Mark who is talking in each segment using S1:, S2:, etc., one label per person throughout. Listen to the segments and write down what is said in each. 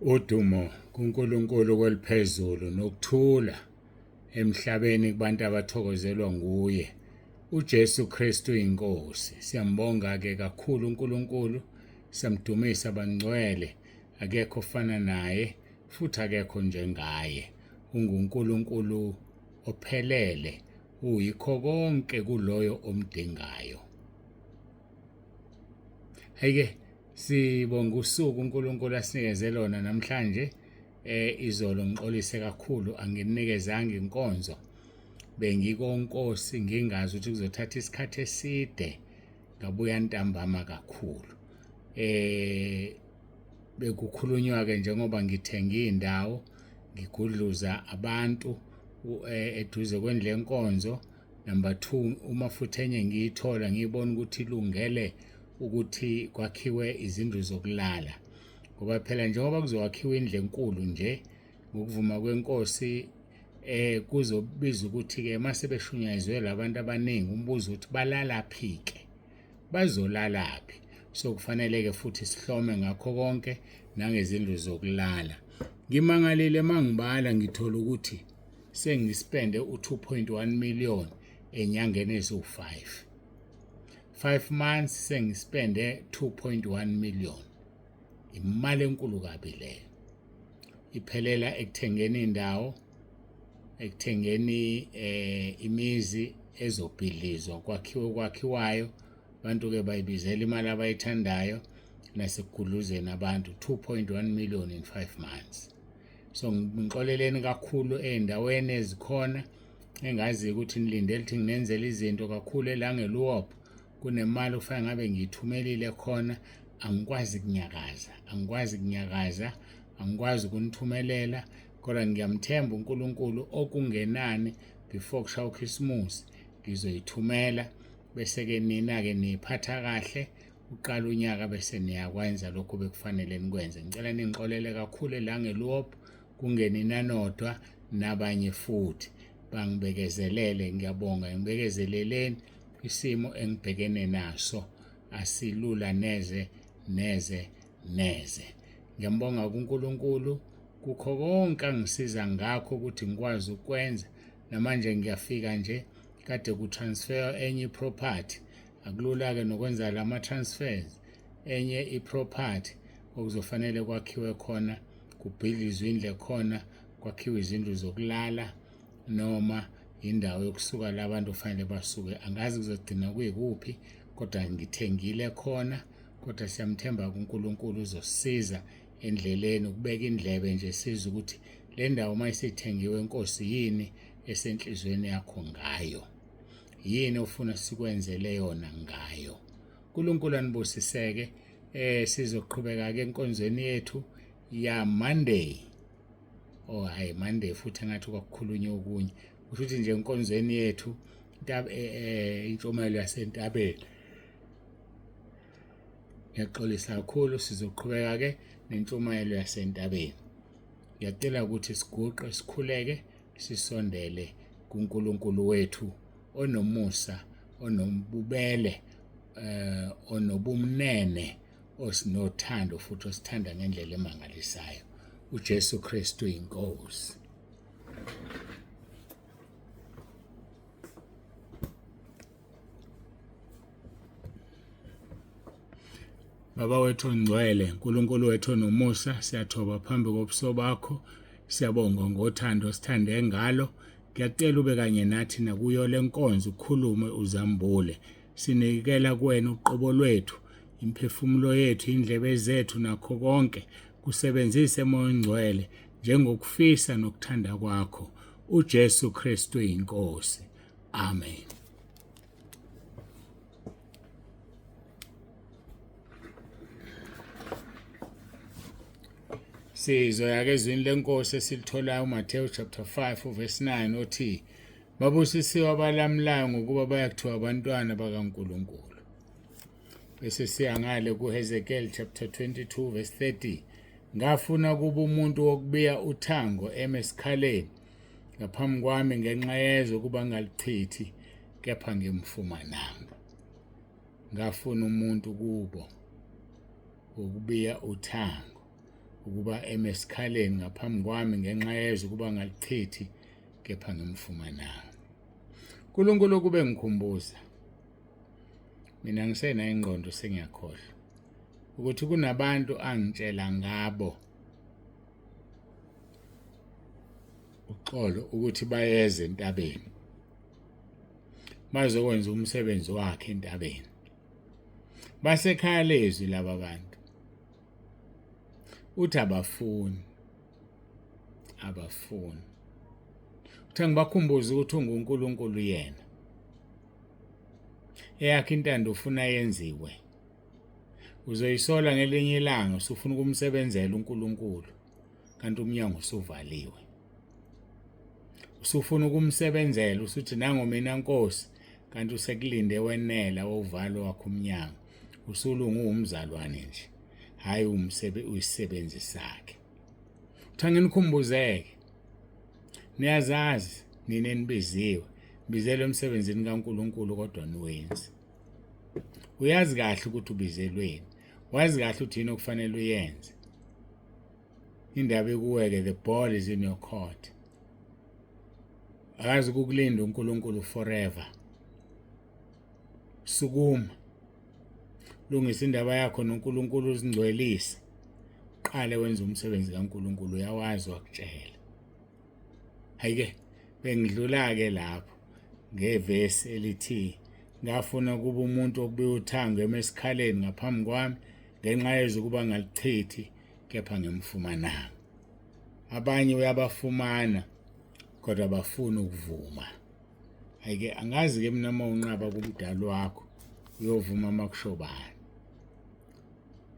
S1: Udumo kuNkulunkulu kweliphezulu nokuthula emhlabeni kubantu abathokozelwa nguye. UJesu Kristu inkosi. Siyambonga ke kakhulu uNkulunkulu, siyamdumisa bangcwele. Akekho ofana naye futhi akekho njengaye. UnguNkulunkulu ophelele, uyikho konke kuloyo omdingayo. Hayike sibonga usuku uNkulunkulu asinikeze lona namhlanje. Izolo ngixolise kakhulu anginikezanga inkonzo. Bengikonkosi ngingazi ukuthi kuzothatha isikhathi eside ngabuya ntambama kakhulu. Bekukhulunywa ke njengoba ngithenga indawo ngigudluza abantu eduze kwendle enkonzo. Number 2, uma futhi enye ngiyithola ngiyibona ukuthi ilungele ukuthi kwakhiwe izindlu zokulala, ngoba phela njengoba kuzokwakhiwa indlu enkulu nje ngokuvuma kwenkosi kuzobiza ukuthi ke mase beshunyayezwe labantu abaningi umbuzo ukuthi balala phi ke, bazolala phi. So kufanele ke futhi sihlome ngakho konke nangezindlu zokulala. Ngimangalile mangibala ngithola ukuthi sengispende u-2.1 million enyangeni eziwu-5. 5 months sengispende 2.1 million. Imali enkulu kabi leyo. Iphelela ekuthengeni indawo, ekuthengeni imizi ezobhidlizwa, kwakhiwe kwakhiwayo, abantu ke bayibizela imali abayithandayo, nasekugudluzeni abantu 2.1 million in 5 months. So ngixoleleni kakhulu ey'ndaweni ezikhona engaziyo ukuthi nilindele ukuthi nginenzele izinto kakhulu elangeluwop kunemali okufanele ngabe ngiyithumelile khona, angikwazi kunyakaza, angikwazi kunyakaza, angikwazi ukunithumelela, kodwa ngiyamthemba uNkulunkulu okungenani before kushaya uKhisimusi ngizoyithumela, bese-ke nina-ke niyiphatha kahle uqala unyaka bese niyakwenza lokhu bekufanele nikwenze. Ngicela ningixolele kakhulu elangeluwop, kungenina nodwa nabanye futhi bangibekezelele. Ngiyabonga, ngibekezeleleni isimo engibhekene naso asilula neze neze neze. Ngiyambonga kuNkulunkulu kukho konke angisiza ngakho ukuthi ngikwazi ukwenza. Namanje ngiyafika nje kade kutransfer enye iproperty, akulula-ke nokwenza lama transfers, enye iproperty okuzofanele kwakhiwe khona, kubhidlizwe indle khona, kwakhiwe izindlu zokulala noma indawo yokusuka labantu kufanele basuke. Angazi kuzogcina kuyikuphi, kodwa ngithengile khona. Kodwa siyamthemba uNkulunkulu uzosisiza endleleni ukubeka indlebe nje siza ukuthi le ndawo uma isithengiwe Nkosi yini esenhlizweni yakho ngayo, yini ofuna sikwenzele yona ngayo. uNkulunkulu anibusiseke. Sizoqhubeka ke enkonzweni yethu ya Monday. Oh hayi Monday futhi engathi kwakukhulunywa okunye, kusho ukuthi nje enkonzweni yethu intshumayelo yasentabeni. Ngiyaxolisa kakhulu, sizoqhubeka ke nentshumayelo yasentabeni. Ngiyacela ukuthi siguqe sikhuleke sisondele kuNkulunkulu wethu onomusa, onobubele, onobumnene, osinothando futhi osithanda ngendlela emangalisayo. uJesu Kristu inkosi. Baba wethu ongcwele, uNkulunkulu wethu onomusa, siyathoba phambi kobuso bakho, siyabonga ngothando osithande ngalo. Ngiyacela ube kanye nathi nakuyo le nkonzo, ukhulume uzambule. Sinikela kuwena uqobo lwethu, imiphefumulo yethu, indlebe zethu nakho konke. Kusebenzise Moya oNgcwele njengokufisa nokuthanda kwakho. uJesu Kristu inkosi. Amen. Sizoya ke ezwini lenkosi esilitholayo uMathewu chapter 5 verse 9 othi babusisiwe abalamulayo ngokuba bayakuthiwa abantwana bakaNkulunkulu. Bese siya ngale kuHezekiel chapter 22 verse 30, ngafuna kuba umuntu wokubiya uthango eme esikhaleni ngaphambi kwami ngenxa yezwe ukuba ngalichithi, kepha ngimfumananga. Ngafuna umuntu kubo wokubiya uthango ukuba eme esikhaleni ngaphambi kwami ngenxa yezwe ukuba ngalichithi kepha ngimfumananga. uNkulunkulu kube ngikhumbuza mina ngisenayo ingqondo sengiyakhohlwa ukuthi kunabantu angitshela ngabo uxolo ukuthi bayeze entabeni bazokwenza umsebenzi wakhe entabeni. Basekhaya lezwi laba bantu, uthi abafuni, abafuni. Uthi angibakhumbuze ukuthi unguNkulunkulu yena, eyakhe intando ufuna yenziwe. Uzoyisola ngelinye ilanga usufuna ukumsebenzela uNkulunkulu kanti umnyango usuvaliwe. Usufuna ukumsebenzela usuthi nango mina Nkosi, kanti usekulinde wenela wovalo wakho umnyango, usulungu umzalwane nje, hayi umsebe uyisisebenzi sakhe. Uthi anginikhumbuzeke, niyazazi nina enibiziwe, bizelwe emsebenzini kaNkulunkulu kodwa niwenzi. Uyazi kahle ukuthi ubizelweni, wazi kahle ukuthi yini okufanele uyenze. Indaba ikuweke, the ball is in your court. Akazi ukukulinda uNkulunkulu forever. Sukuma, lungisa indaba yakho noNkulunkulu, uzingcwelise, qale wenze umsebenzi kaNkulunkulu, uyawazi wakutshela. Hayike bengidlula-ke lapho ngevesi elithi ngafuna ukuba umuntu okubuya uthango eme esikhaleni ngaphambi kwami ngenxa yezwe ukuba ngalichithi kepha ngimfumananga. Abanye uyabafumana kodwa bafuna ukuvuma. Ayike angazi-ke mina uma unqaba kumdali wakho uyovuma uma kusho bani.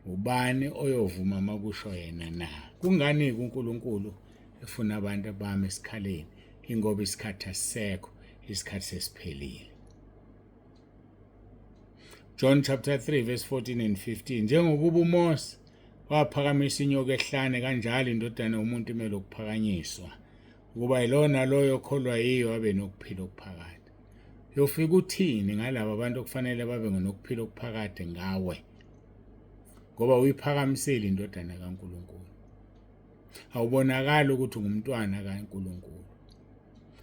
S1: Ubani oyovuma uma kusho yena na? Kungani-ke uNkulunkulu efuna abantu abame esikhaleni? Ingoba isikhathi asisekho, isikhathi sesiphelile. John chapter 3 verse 14 and 15. Njengokuba uMose waphakamisa inyoka ehlane, kanjalo indodana yomuntu imele ukuphakanyiswa, ukuba yilona loyo okholwa yiyo abe nokuphila okuphakade. Uyofika uthini ngalaba bantu okufanele babe nokuphila okuphakade ngawe? Ngoba uyiphakamisile indodana kaNkulunkulu. Awubonakali ukuthi ungumntwana kaNkulunkulu.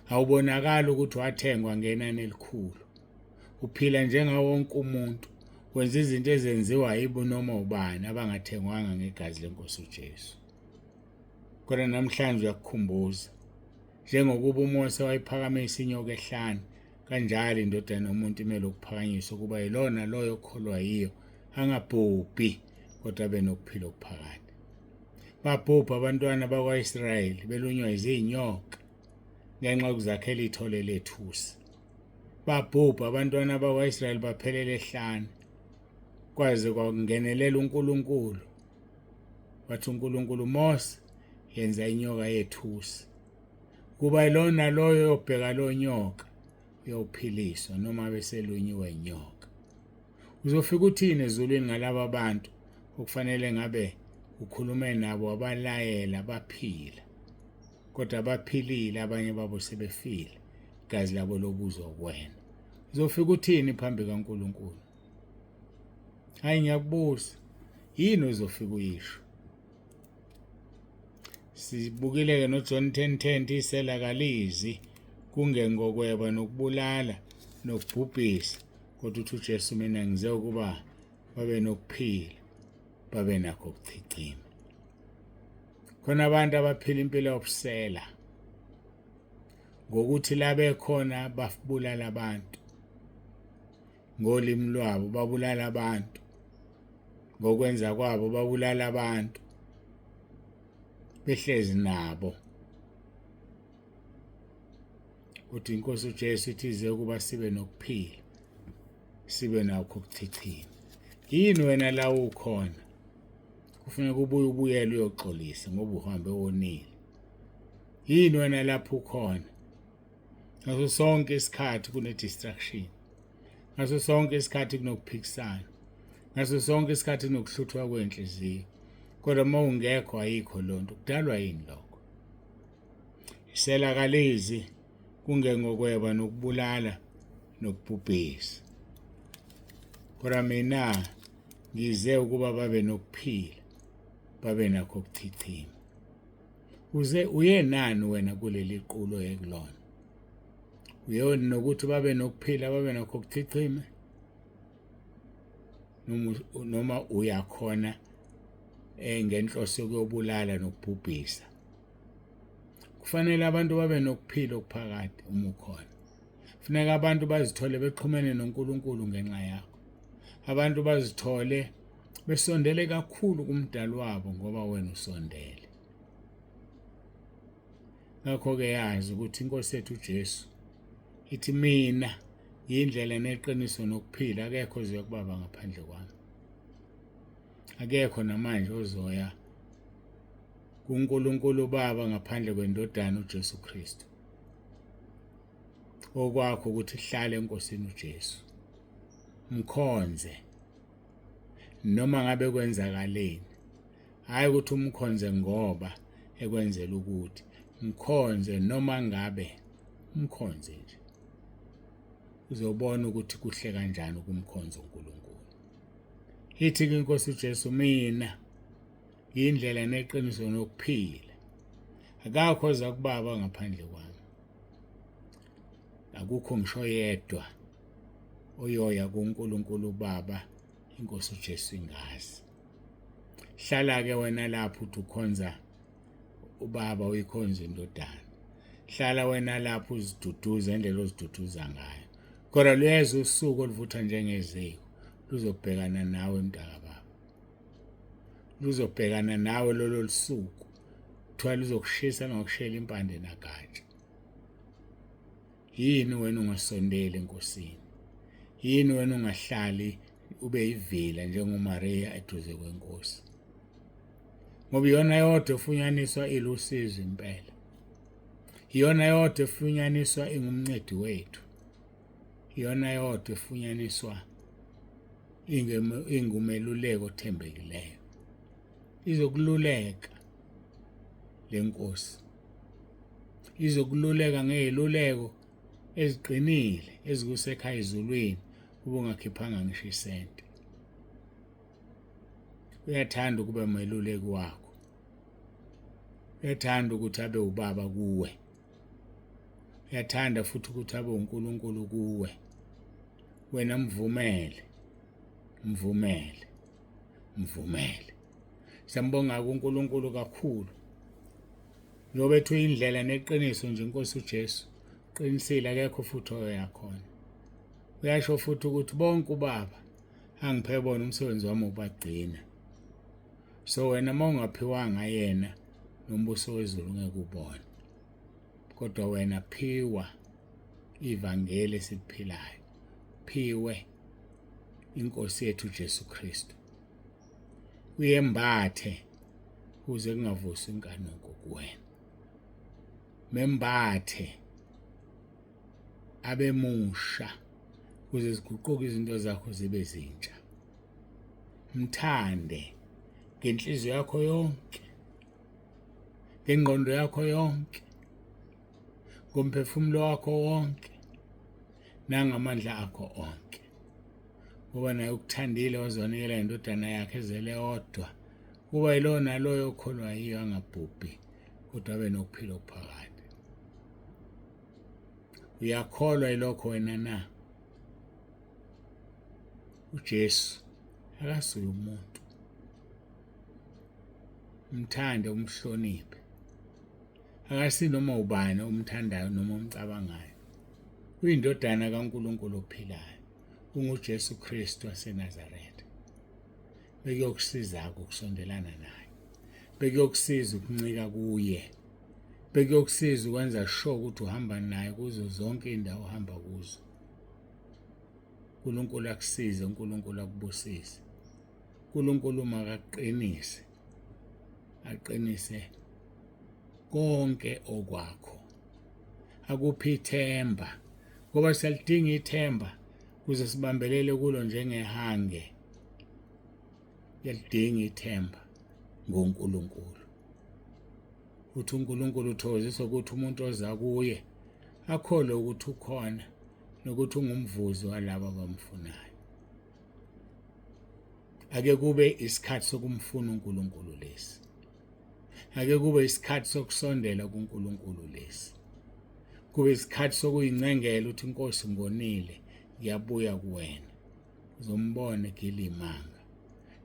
S1: Awubonakali ukuthi wathengwa ngenani elikhulu. Uphila njengawo wonke umuntu, wenza izinto ezenziwa yibo noma ubani abangathengwanga ngegazi lenkosi uJesu. Kodwa namhlanje uyakukhumbuza, njengokuba uMose wayiphakamisa inyoka ehlane, kanjalo indodana yomuntu imele ukuphakanyiswa ukuba yilona loyo okholwa yiyo angabhubhi kodwa abe nokuphila okuphakade. Babhubha abantwana bakwa-Israyeli belunywa izinyoka ngenxa yokuzakhela ithole lethusi. Babhubha abantwana bakwa-Israyeli baphelela ehlane, kwaze kwangenelela uNkulunkulu. Wathi uNkulunkulu, Mose, yenza inyoka yethusi, kuba yilona loyo oyobheka lo nyoka uyophiliswa noma beselunyiwe inyoka. Uzofika uthini ezulwini ngalaba bantu okufanele ngabe ukhulume nabo wabalayela baphila, kodwa baphilile abanye babo sebefile, igazi labo lobuzwa kuwena. Uzofika uthini phambi kaNkulunkulu? Hayi, ngiyakubuza, yini ozofika uyisho? Sibukile-ke noJohn 10:10, isela kalizi kungengokweba nokubulala nokubhubhisa, kodwa uthi uJesu, mina ngize ukuba babe nokuphila, babe nakho ukuchichima. Khona abantu abaphila impilo yobusela ngokuthi la bekhona babulala abantu ngolimi lwabo, babulala abantu ngokwenza kwabo, babulala abantu behlezi nabo. Uthi inkosi uJesu ithi ize ukuba sibe nokuphila, sibe nakho ukuchichima. Yini wena la ukhona kufuneka ubuye ubuyele uyoxolisa ngoba uhambe wonile? Yini wena lapho ukhona ngaso sonke isikhathi kune-distraction, ngaso sonke isikhathi kunokuphikisana, ngaso sonke isikhathi kunokuhluthwa kwenhliziyo, kodwa uma ungekho ayikho lonto. Kudalwa yini lokho? Isela kalizi kungengokweba nokubulala nokubhubhisa, kodwa mina ngize ukuba babe nokuphila, babe nakho ukuchichima. Uze uye nani wena kuleli qulo ekulona? Uye nokuthi babe nokuphila, babe nakho ukuchichima, noma uyakhona ngenhloso yokuyobulala nokubhubhisa? Kufanele abantu babe nokuphila okuphakade uma ukhona. Funeka abantu bazithole bexhumene noNkulunkulu ngenxa yakho. Abantu bazithole besondele kakhulu kuMdali wabo ngoba wena usondele. Ngakho-ke yazi ukuthi iNkosi yethu uJesu ithi, mina yindlela neqiniso nokuphila, akekho ozoya kuBaba ngaphandle kwami. Akekho namanje ozoya kuNkulunkulu uBaba ngaphandle kweNdodana uJesu Kristu. Okwakho ukuthi hlale eNkosini uJesu, mkhonze noma ngabe kwenzakaleni. Hhayi ukuthi umkhonze ngoba ekwenzela ukuthi mkhonze, noma ngabe umkhonze nje, uzobona ukuthi kuhle kanjani ukumkhonza uNkulunkulu. Ithi-ke iNkosi uJesu, mina ngiyindlela neqiniso nokuphila, akakho oza kuBaba ngaphandle kwami. Akukho ngisho yedwa oyoya kuNkulunkulu uBaba iNkosi uJesu ingazi. Hlala-ke wena lapho uthi ukhonza uBaba, uyikhonza iNdodana. Hlala wena lapho uziduduza indlela oziduduza ngayo, kodwa luyeza usuku oluvutha njengeziko, luzobhekana nawe mntakababa, luzobhekana nawe lolo lusuku. Kuthiwa luzokushisa lungakushiyela impande nagatsha. Yini wena ungasondeli eNkosini? Yini wena ungahlali ube yivila njengoMariya eduze kweNkosi? Ngoba iyona yodwa efunyaniswa ilusizo impela, iyona yodwa efunyaniswa ingumncedi wethu, iyona yodwa efunyaniswa ingumeluleko othembekileyo. Izokululeka lenkosi, izokululeka ngey'luleko eziqinile ezikusekhaya ezulwini ubungakhiphanga ngisho isente. Uyathanda ukuba umeluleki wakho, uyathanda ukuthi abe ubaba kuwe, uyathanda futhi ukuthi abe uNkulunkulu kuwe. Wena mvumele, mvumele, mvumele. Siyambonga uNkulunkulu kakhulu njengoba ethu indlela neqiniso nje iNkosi uJesu qinisile, akekho futhi oyakhona. Uyasho futhi ukuthi bonke uBaba angiphe bona umsebenzi wami ukubagcina. So wena uma ungaphiwanga yena nombuso wezulu ngeke ubone, kodwa wena phiwa ivangeli esiliphilayo, phiwe iNkosi yethu uJesu Kristu, uyembathe ukuze kungavuswa inkanuko kuwena. Membathe abe musha ukuze ziguquke izinto zakho zibe zintsha. Mthande ngenhliziyo yakho yonke, ngengqondo yakho yonke, ngomphefumulo wakho wonke, nangamandla akho onke, ngoba naye ukuthandile wazonikela indodana yakhe ezele yodwa, kuba yilowo naloyo okholwa yiyo angabhubhi kodwa abe nokuphila okuphakade. Uyakholwa yilokho wena na? uJesu akasuye umuntu. Mthande, umhloniphe. Akasinoma ubani omthandayo noma omcabangayo. Uyindodana kaNkulunkulu ophilayo, unguJesu Kristu waseNazaretha. Bekuyokusiza-ke ukusondelana naye, bekuyokusiza ukuncika kuye, bekuyokusiza ukwenza sure ukuthi uhamba naye kuzo zonke iy'ndawo ohamba kuzo. uNkulunkulu akusize, uNkulunkulu akubusise, uNkulunkulu makakuqinise, aqinise konke okwakho, akuphi ithemba, ngoba siyalidinga ithemba kuze sibambelele kulo njengehange. Uyalidinga ithemba ngoNkulunkulu. Uthi uNkulunkulu uthokozisa ukuthi umuntu oza kuye akholwe ukuthi ukhona nokuthi ungumvuzi walabo abamfunayo. Ake kube isikhathi sokumfuna uNkulunkulu lesi. Ake kube isikhathi sokusondela kuNkulunkulu lesi. Kube isikhathi sokuyincengela uthi Nkosi ngonile ngiyabuya kuwena. Uzombona egila imanga.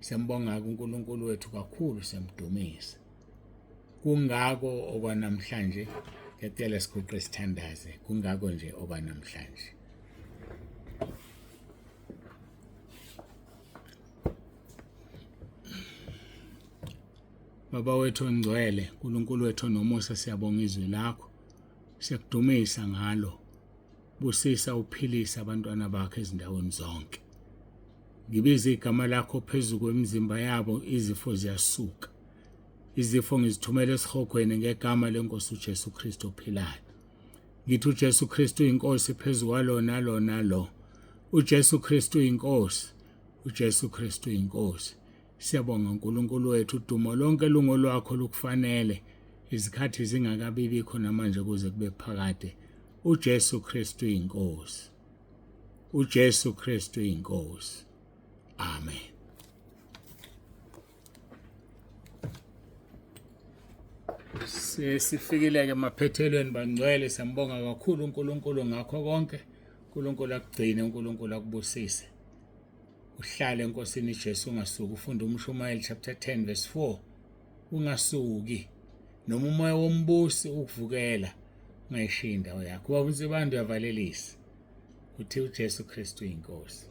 S1: Siyambonga uNkulunkulu wethu kakhulu siyamdumisa. Kungako okwanamhlanje ngiyacela siguqe sithandaze kungako nje okwanamhlanje. Baba wethu ongcwele, uNkulunkulu wethu onomusa, siyabonga izwi lakho. Siyakudumisa ngalo. Busisa uphilise abantwana bakho ezindaweni zonke. Ngibiza igama lakho phezu kwemizimba yabo, izifo ziyasuka. Izifo ngizithumela esihogweni ngegama lenkosi uJesu Kristu ophilayo. Ngithi uJesu Kristu uyinkosi phezu kwalo nalo nalo. UJesu Kristu uyinkosi. UJesu Kristu uyinkosi. Siyabonga uNkulunkulu wethu, udumo lonke lungolwakho lukufanele. Izikhathi zingakabibikho namanje kuze kube phakade. uJesu Kristu uyinkosi. uJesu Kristu uyinkosi. Amen. Sesifikile-ke emaphethelweni bangcwele, siyambonga kakhulu uNkulunkulu ngakho konke. uNkulunkulu akugcine, uNkulunkulu akubusise. Uhlale eNkosini Jesu ungasuki, ufunde uMshumayeli chapter 10 verse 4. Ungasuki noma umoya wombusi ukuvukela ungayishiyi indawo yakho. Ubaba uNsibande uyavalelisa. Uthi uJesu Kristu inkosi.